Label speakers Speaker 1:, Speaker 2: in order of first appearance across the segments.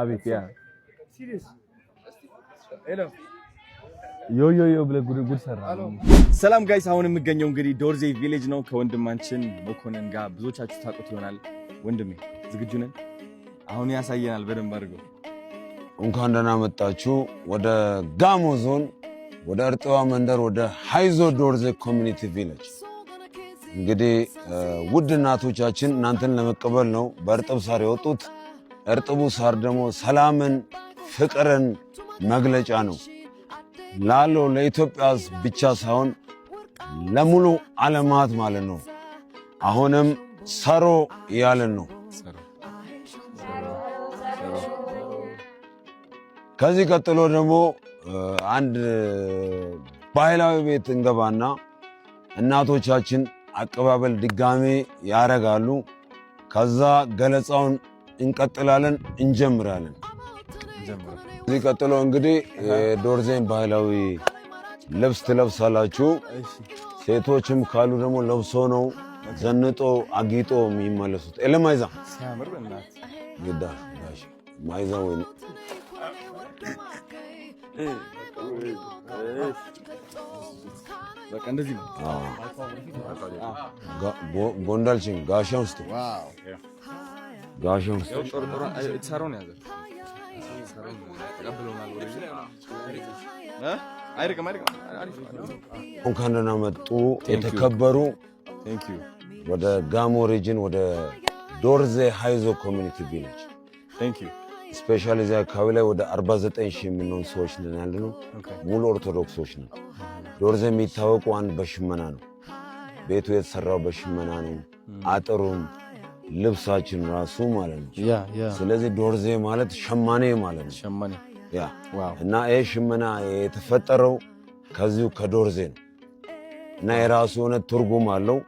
Speaker 1: አቤት፣ yeah, hello, yo yo yo ብለህ ጉድ ጉድ ሰራ። ሰላም guys፣ አሁን የምገኘው እንግዲህ ዶርዜ village ነው ከወንድማችን መኮንን ጋር። ብዙዎቻችሁ ታውቁት ይሆናል። ወንድሜ፣ ዝግጁ ነን? አሁን ያሳየናል በደንብ አድርገው።
Speaker 2: እንኳን ደህና መጣችሁ ወደ ጋሞ ዞን፣ ወደ እርጥባ መንደር፣ ወደ ሃይዞ ዶርዜ community village። እንግዲህ ውድ እናቶቻችን እናንተን ለመቀበል ነው በእርጥብ ሳር የወጡት። እርጥቡ ሳር ደግሞ ሰላምን፣ ፍቅርን መግለጫ ነው ላለው ለኢትዮጵያ ብቻ ሳይሆን ለሙሉ ዓለማት ማለት ነው። አሁንም ሰሮ እያልን ነው።
Speaker 1: ሰሮ።
Speaker 2: ከዚህ ቀጥሎ ደግሞ አንድ ባህላዊ ቤት እንገባና እናቶቻችን አቀባበል ድጋሜ ያደርጋሉ። ከዛ ገለጻውን እንቀጥላለን፣ እንጀምራለን። ከዚህ ቀጥሎ እንግዲህ የዶርዜን ባህላዊ ልብስ ትለብሳላችሁ። ሴቶችም ካሉ ደግሞ ለብሶ ነው ዘንጦ አጊጦ የሚመለሱት። ኤለማይዛ
Speaker 1: ሲያምር በእናትህ።
Speaker 2: ግዳ ማይዛ ወይ
Speaker 1: በቃ እንደዚህ ነው።
Speaker 2: ጎንዳልችን ጋሻ ውስጥ፣ ጋሻ ውስጥ።
Speaker 1: ሳሮን ያዘ ተቀብለውናል። አይርቅም አይርቅም።
Speaker 2: እንኳን ደህና መጡ የተከበሩ
Speaker 1: Thank you.
Speaker 2: ወደ ጋሞ region፣ ወደ ዶርዜ ሃይዞ community village።
Speaker 1: Thank you.
Speaker 2: Specially እዚህ አካባቢ ላይ ወደ 49 ሺህ የምንሆን ሰዎች ነን ያለነው። ሙሉ ኦርቶዶክሶች ነን። ዶርዜ የሚታወቁ አንድ በሽመና ነው። ቤቱ የተሰራው በሽመና ነው። አጥሩም ልብሳችን ራሱ ማለት ነው። ስለዚህ ዶርዜ ማለት ሸማኔ ማለት ነው።
Speaker 1: ሸማኔ።
Speaker 2: Yeah. እና ይህ ሽመና የተፈጠረው ከዚሁ ከዶርዜ ነው እና የራሱ የሆነ ትርጉም አለው።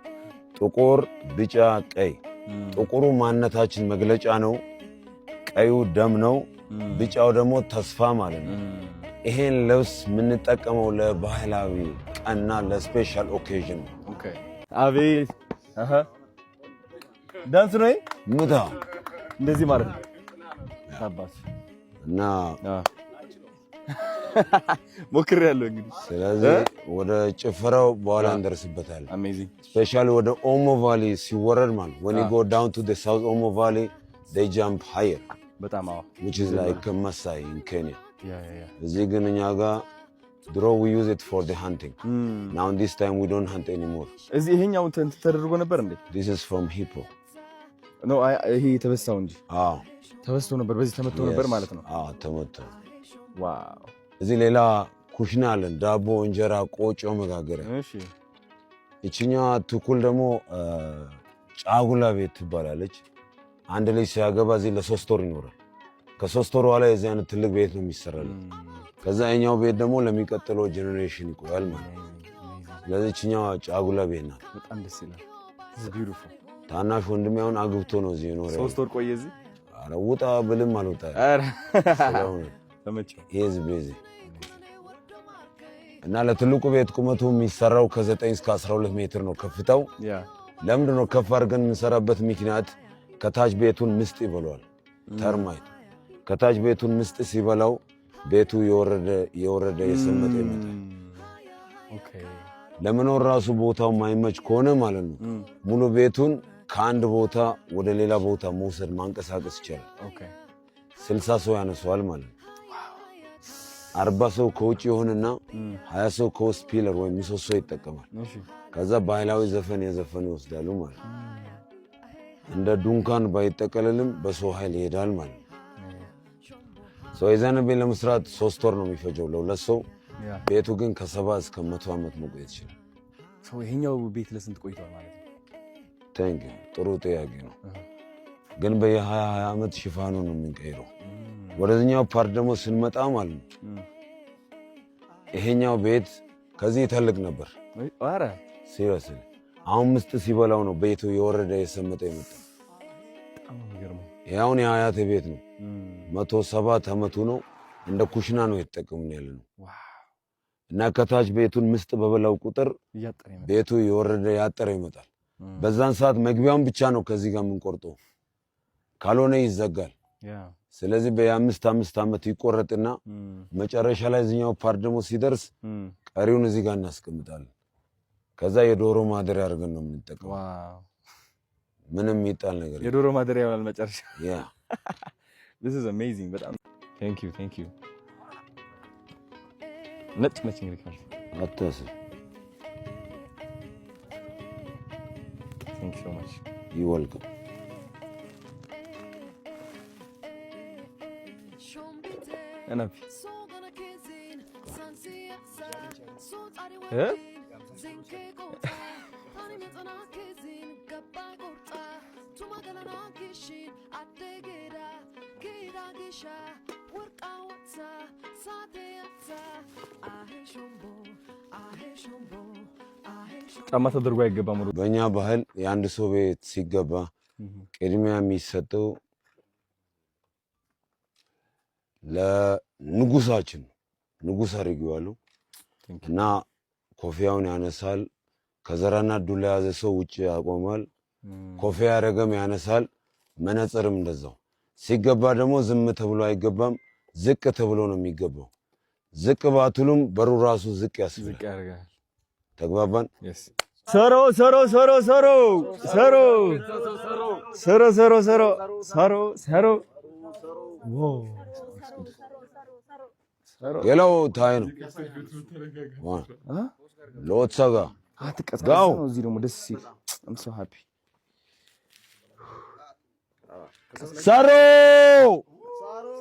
Speaker 2: ጥቁር፣ ቢጫ፣ ቀይ። ጥቁሩ ማንነታችን መግለጫ ነው። ቀዩ ደም ነው። ቢጫው ደግሞ ተስፋ ማለት ነው። ይሄን ልብስ የምንጠቀመው ለባህላዊ ቀንና ለ special occasion ነው።
Speaker 1: አቤት ዳንስ ነው።
Speaker 2: ምታ።
Speaker 1: እንደዚህ ማለት ነው። አባት።
Speaker 2: እና
Speaker 1: ሞክሬያለሁ እንግዲህ።
Speaker 2: ስለዚህ ወደ ጭፈራው በኋላ እንደርስበታለን።
Speaker 1: Amazing.
Speaker 2: Specially ወደ ኦሞ valley ሲወረድ ማለት when you go down to the South Omo Valley, they jump higher.
Speaker 1: በጣም አዎ።
Speaker 2: Which is like Masai in Kenya.
Speaker 1: Yeah.
Speaker 2: እዚህ ግን እኛ ጋር ድሮ we use it for the hunting. Now this time we don't hunt anymore.
Speaker 1: እዚህ ይሄኛው እንትን ተደርጎ ነበር እንዴ?
Speaker 2: This is from hippo.
Speaker 1: No, ይሄ የተበሳው እንጂ።
Speaker 2: አዎ።
Speaker 1: ተበስቶ ነበር፣ በዚህ ተመቶ ነበር ማለት ነው።
Speaker 2: አዎ፣ ተመቶ። እዚህ ሌላ ኩሽና አለን፣ ዳቦ፣ እንጀራ፣ ቆጮ መጋገሪያ። ይችኛዋ ትኩል ደግሞ ጫጉላ ቤት ትባላለች። አንድ ልጅ ሲያገባ እዚህ ለ3 ወር ይኖራል። ከ3 ወር በኋላ የዚህ አይነት ትልቅ ቤት ነው የሚሰራለት። ከዛ የኛው ቤት ደግሞ ለሚቀጥለው generation ይቆያል ማለት ነው። ስለዚህ ይችኛዋ ጫጉላ ቤት ናት።
Speaker 1: በጣም ደስ ይላል። Beautiful.
Speaker 2: ታናሽ ወንድሜ አሁን አግብቶ ነው እዚህ የኖረ።
Speaker 1: 3 ወር ቆየ እዚህ።
Speaker 2: ኧረ ውጣ ብልም አልወጣ።
Speaker 1: ኧረ
Speaker 2: ስለሆነ
Speaker 1: ተመቸው።
Speaker 2: He's busy. እና ለትልቁ ቤት ቁመቱ የሚሰራው ከ9 እስከ 12 ሜትር ነው ከፍታው። ለምንድን ነው ከፍ አድርገን የምንሰራበት ምክንያት? ከታች ቤቱን ምስጥ ይበላዋል። Termite። ከታች ቤቱን ምስጥ ሲበላው ቤቱ የወረደ የወረደ የሰመጠ ይመጣል። ለመኖር ራሱ ቦታው ማይመች ከሆነ ማለት ነው ሙሉ ቤቱን ከአንድ ቦታ ወደ ሌላ ቦታ መውሰድ፣ ማንቀሳቀስ ይቻላል። 60 ሰው ያነሰዋል ማለት ነው። 40 ሰው ከውጭ ይሆንና 20 ሰው ከውስጥ pillar ወይም ምሰሶ ይጠቀማል። ከዛ ባህላዊ ዘፈን የዘፈኑ ይወስዳሉ ማለት ነው። እንደ ዱንካን ባይጠቀልልም በሰው ኃይል ይሄዳል ማለት ነው። ሰው የዛን ቤት ለመስራት 3 ወር ነው የሚፈጀው ለሁለት ሰው። ቤቱ ግን ከ70 እስከ 100 ዓመት መቆየት ይችላል።
Speaker 1: ሰው ይሄኛው ቤት ለስንት ቆይቷል ማለት ነው?
Speaker 2: Thank you፣ ጥሩ ጥያቄ ነው። ግን በየ20 20 ዓመት ሽፋኑ ነው የምንቀይረው። ወደዚኛው part ደግሞ ስንመጣ ማለት ነው ይሄኛው ቤት ከዚህ ይተልቅ ነበር።
Speaker 1: ኧረ።
Speaker 2: Seriously፣ አሁን ምስጥ ሲበላው ነው ቤቱ የወረደ የሰመጠ የመጣ።
Speaker 1: በጣም ነው የሚገርመው።
Speaker 2: ይሄ አሁን የአያቴ ቤት ነው። 107 ዓመቱ ነው። እንደ ኩሽና ነው የተጠቀምን ያለ ነው። እና ከታች ቤቱን ምስጥ በበላው ቁጥር
Speaker 1: እያጠረ ይመጣል።
Speaker 2: ቤቱ የወረደ ያጠረ ይመጣል። በዛን ሰዓት መግቢያውን ብቻ ነው ከዚህ ጋር የምንቆርጠው፣ ካልሆነ ይዘጋል። ስለዚህ በየ5 5 ዓመት ይቆረጥና መጨረሻ ላይ እዚኛው part ደግሞ ሲደርስ ቀሪውን እዚህ ጋር እናስቀምጣለን። ከዛ የዶሮ ማደሪያ አድርገን ነው የምንጠቀመው። ምንም የሚጣል ነገር የለም።
Speaker 1: የዶሮ ማደሪያ ይሆናል መጨረሻ።
Speaker 2: Yeah.
Speaker 1: This is amazing። በጣም thank you, thank you። ነጭ ነች እንግዲህ ካርታ።
Speaker 2: አታስብ።
Speaker 1: Thank you so much.
Speaker 2: You welcome.
Speaker 1: እናፊ እ ጫማ ተደርጎ አይገባም። ወደ
Speaker 2: በእኛ ባህል የአንድ ሰው ቤት ሲገባ ቅድሚያ የሚሰጠው ለንጉሳችን ነው። ንጉስ አድርጌዋለሁ እና ኮፊያውን ያነሳል። ከዘራና ዱላ የያዘ ሰው ውጭ ያቆማል። ኮፊያ ያደረገም ያነሳል። መነጽርም እንደዛው። ሲገባ ደግሞ ዝም ተብሎ አይገባም። ዝቅ ተብሎ ነው የሚገባው። ዝቅ ባትሉም በሩ ራሱ ዝቅ
Speaker 1: ዝቅ
Speaker 2: ያስብላል።
Speaker 1: ያደርጋል።
Speaker 2: ተግባባን?
Speaker 1: ሰሮ ሰሮ ሰሮ ሰሮ ሰሮ ሰሮ ሰሮ ሰሮ ሰሮ ሰሮ ሰሮ።
Speaker 2: ሌላው ታይ ነው ሎትሰጋ።
Speaker 1: አትቀዝቀዝ
Speaker 2: ጋው።
Speaker 1: ነው። እዚህ ደግሞ ደስ ሲል I'm so happy.
Speaker 2: ሰሮ።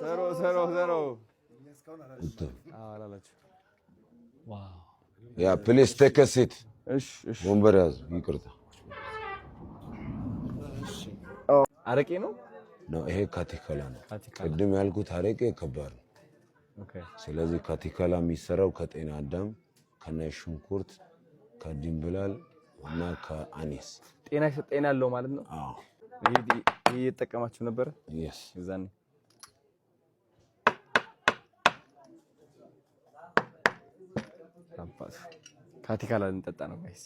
Speaker 1: ሰሮ ሰሮ ሰሮ አላላችሁ።
Speaker 2: Yeah, please take a seat.
Speaker 1: እሺ እሺ።
Speaker 2: ወንበር ያዙ። ይቅርታ።
Speaker 1: አረቄ ነው።
Speaker 2: ነው፣ ይሄ ካቲከላ ነው።
Speaker 1: ካቲካላ።
Speaker 2: ቅድም ያልኩት አረቄ ከባድ ነው። ስለዚህ ካቲከላ የሚሰራው ከጤና አዳም፣ ከነጭ ሽንኩርት፣ ከድንብላል እና ከ anise።
Speaker 1: ጤና ጤና ያለው ማለት ነው።
Speaker 2: አዎ።
Speaker 1: ይሄ ይሄ እየተጠቀማችሁ ነበረ
Speaker 2: Yes.
Speaker 1: የዛኔ? አባስ ካቲካላ ልንጠጣ ነው guys።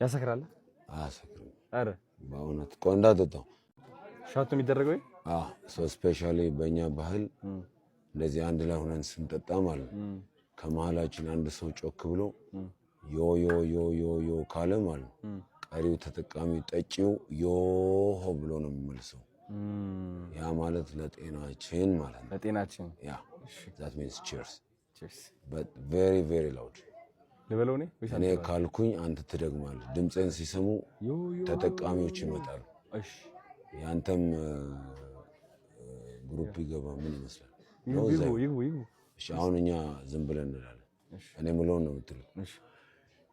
Speaker 1: ያሰክራል?
Speaker 2: አያሰክርም።
Speaker 1: አረ።
Speaker 2: በእውነት ቆይ እንዳጠጣው።
Speaker 1: Shot ኡ የሚደረገው?
Speaker 2: አዎ፣ so specially በእኛ ባህል እንደዚህ አንድ ላይ ሆነን ስንጠጣ ማለት ነው፣ ከመሀላችን አንድ ሰው ጮክ ብሎ ዮ ዮ ዮ ዮ ዮ ካለ ማለት ነው፣ ቀሪው ተጠቃሚ ጠጪው ዮሆ ብሎ ነው የሚመልሰው። ያ ማለት ለጤናችን ማለት ነው።
Speaker 1: ለጤናችን።
Speaker 2: Yeah, that means cheers.
Speaker 1: Cheers.
Speaker 2: But very very loud.
Speaker 1: ልበለው እኔ ወይስ
Speaker 2: እኔ
Speaker 1: አንተ ትበላለህ?
Speaker 2: ካልኩኝ አንተ ትደግማለህ። ድምፅን ሲሰሙ
Speaker 1: ዮ ዮ።
Speaker 2: ተጠቃሚዎች ይመጣሉ።
Speaker 1: እሺ።
Speaker 2: የአንተም group ይገባ ምን ይመስላል? ነው
Speaker 1: ይግቡ።
Speaker 2: እዛ
Speaker 1: ይግቡ ይግቡ ይግቡ።
Speaker 2: እሺ፣ አሁን እኛ ዝም ብለን እንላለን። እኔ ምለውን ነው የምትለው።
Speaker 1: እሺ።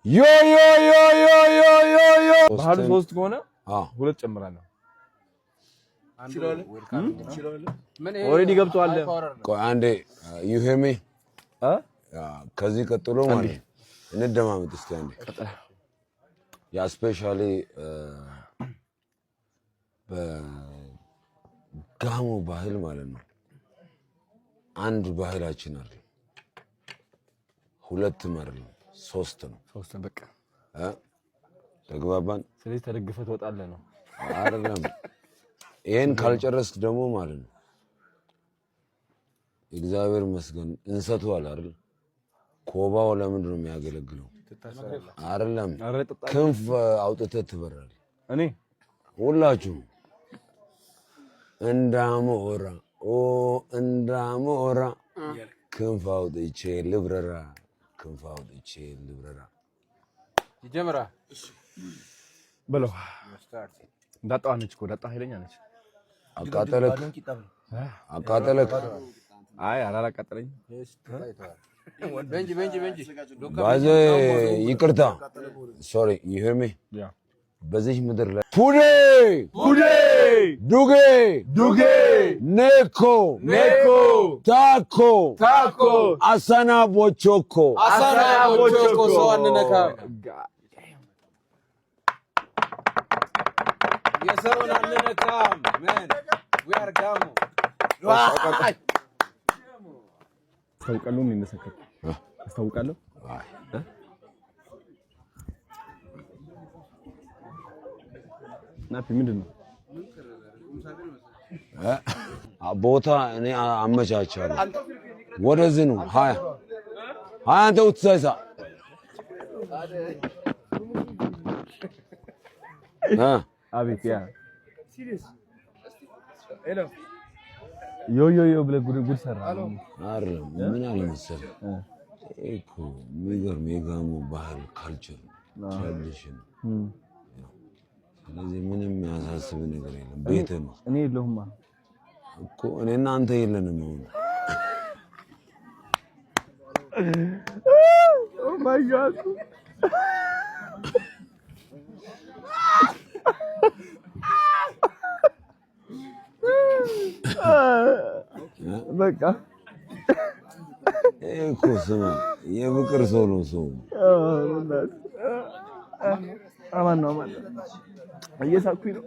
Speaker 2: ዮ ዮ ዮ ዮ ዮ ዮ ዮ።
Speaker 1: ባህሉ ሶስት ከሆነ
Speaker 2: አዎ።
Speaker 1: ሁለት ጨምራለሁ። Already ገብቷል።
Speaker 2: ቆይ አንዴ፣ you hear me?
Speaker 1: እ።
Speaker 2: ከዚህ ቀጥሎ ማለት ነው እንደማመጥ እስቲ አንዴ። Yeah, specially በጋሞ ባህል ማለት ነው አንድ ባህላችን አይደለም፣ ሁለትም አይደለም፣ ሶስት ነው።
Speaker 1: ሶስት በቃ።
Speaker 2: እ ተግባባን?
Speaker 1: ስለዚህ ተደግፈህ ትወጣለህ ነው።
Speaker 2: አይደለም፣ ይሄን ካልጨረስክ ደግሞ ማለት ነው እግዚአብሔር ይመስገን እንሰቱ አለ አይደል? ኮባው ለምንድን ነው የሚያገለግለው? አይደለም።
Speaker 1: ኧረ ጠጣ።
Speaker 2: ክንፍ አውጥተህ ትበራለህ።
Speaker 1: እኔ
Speaker 2: ሁላችሁም እንዳሞራ ኦ እንዳሞራ ክንፍ አውጥቼ ልብረራ፣ ክንፍ አውጥቼ ልብረራ።
Speaker 3: ይጀምራ።
Speaker 1: በለው። ዳጣዋ ነች እኮ፣ ዳጣ ኃይለኛ ነች።
Speaker 2: አቃጠለክ አቃጠለክ።
Speaker 1: አይ አላቃጠለኝም።
Speaker 3: በንጂ በንጂ በንጂ።
Speaker 2: ባዘ ይቅርታ፣ sorry, you hear me?
Speaker 1: Yeah.
Speaker 2: በዚህ ምድር ላይ ፑዴ
Speaker 1: ፑዴ።
Speaker 2: ዱጌ
Speaker 1: ዱጌ።
Speaker 2: ኔኮ
Speaker 1: ኔኮ።
Speaker 2: ታኮ
Speaker 1: ታኮ።
Speaker 2: አሳና ቦቾኮ።
Speaker 3: አሳና ቦቾኮ፣ ሰው አንነካም። የሰውን አንነካም። Man, we are ጋሞ።
Speaker 1: አስታውቃለሁ። ምን ይመሰከር አስታውቃለሁ። ናፒ ምንድን ነው?
Speaker 2: ቦታ እኔ አመቻቻለሁ። ወደዚህ ነው ሀያ ሀያ አንተ ውትሳይሳ
Speaker 1: አቤት ያ ዮ ዮ ዮ ብለህ ጉድ ሰራ
Speaker 2: አይደለም። ምን አለ መሰለህ እኮ የሚገርም የጋሞ ባህል culture tradition። ስለዚህ ምንም የሚያሳስብ ነገር የለም። ቤት ነው።
Speaker 1: እኔ የለሁማ
Speaker 2: እኮ እኔና አንተ የለንም አሁን።
Speaker 1: Oh my God. በቃ
Speaker 2: እኮ ስማ፣ የፍቅር ሰው ነው ሰው።
Speaker 1: አማን ነው አማን ነው። እየሳኩኝ ነው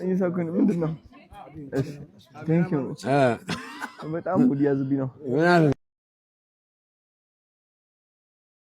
Speaker 1: እየሳኩኝ ነው። ምንድን ነው? እሺ thank you። በጣም mood ያዝብኝ ነው።